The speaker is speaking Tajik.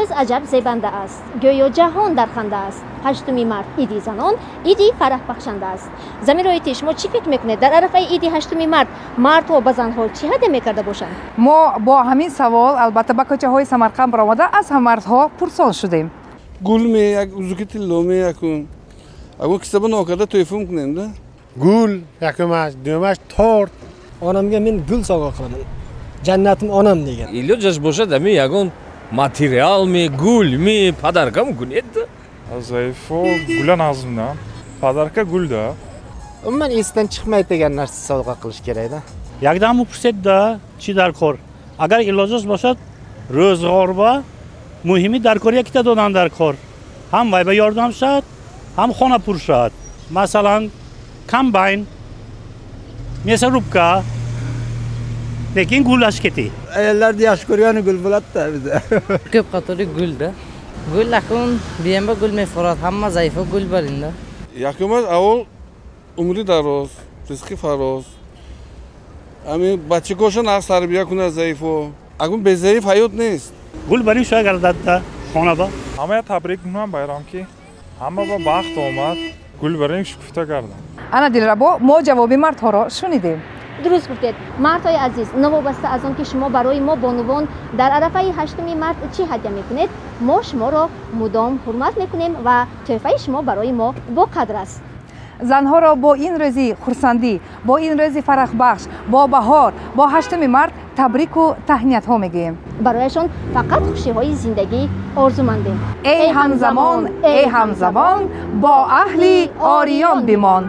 Рӯз аҷаб зебанда аст, гӯё ҷаҳон дар ханда аст. 8 март иди занон, иди фараҳбахшанда аст. Замироити, шумо чӣ фикр мекунед, дар арафаи иди 8 март мардҳо ба занҳо чӣ ҳадя мекарда бошанд? Мо бо ҳамин савол албатта ба кӯчаҳои Самарқанд баромада аз мардҳо пурсон шудем. Гул ме, як узуки тилло ме, якун агар кисаба нокарда тӯйфум кунем да. Гул якумаш, дуюмаш торт. Onamga men gul sovg'a qilaman. Jannatim onam degan. Илоҷаш бошад, ами ягон материал ми, гул ми, подарка мумкин. Заифо гула назмда. Подарка гул да. Umuman esdan chiqmaydi degan narsa sovg'a qilish kerakda. Якдам мепурсед да, чӣ дар кор. Агар илоҷаш бошад, рӯзғор ба муҳими дар кор якита додан дар кор. Ҳам вай ба ёрдам шавад, ҳам хона пур шавад. Масалан, комбайн, мясорубка, лекин гулаш кети. Ayollarni yaxshi ko'rgani gul bo'ladi-da bizda. Ko'p qatori gulda. Gul akun biyamba gul mefurad, hamma zaifa gul barinda. Якумаш аввал умри дароз, ризқи фароз. Ами бачакошон аз тарбия кунад заифо. Агун безаиф ҳаёт нест. Гул барин шоя гардадда хона ба. Ҳамая табрик мекунам байрам ки ҳама ба бахт омад, гул барин шукуфта гардам. Ана Дилрабо, мо ҷавоби мардҳоро шунидем. Дуруст гуфтед, мардҳои азиз, новобаста аз он ки шумо барои мо бонувон дар арафаи 8 март чӣ ҳадя мекунед, мо шуморо мудом ҳурмат мекунем ва тӯҳфаи шумо барои мо боқадр аст. Занҳоро бо ин рӯзи хурсандӣ, бо ин рӯзи фарахбахш, бо баҳор, бо 8 март табрику таҳниятҳо мегӯем. Барояшон фақат хушиҳои зиндагӣ орзумандем. Эй ҳамзамон, эй ҳамзабон, бо аҳли ориён бимон.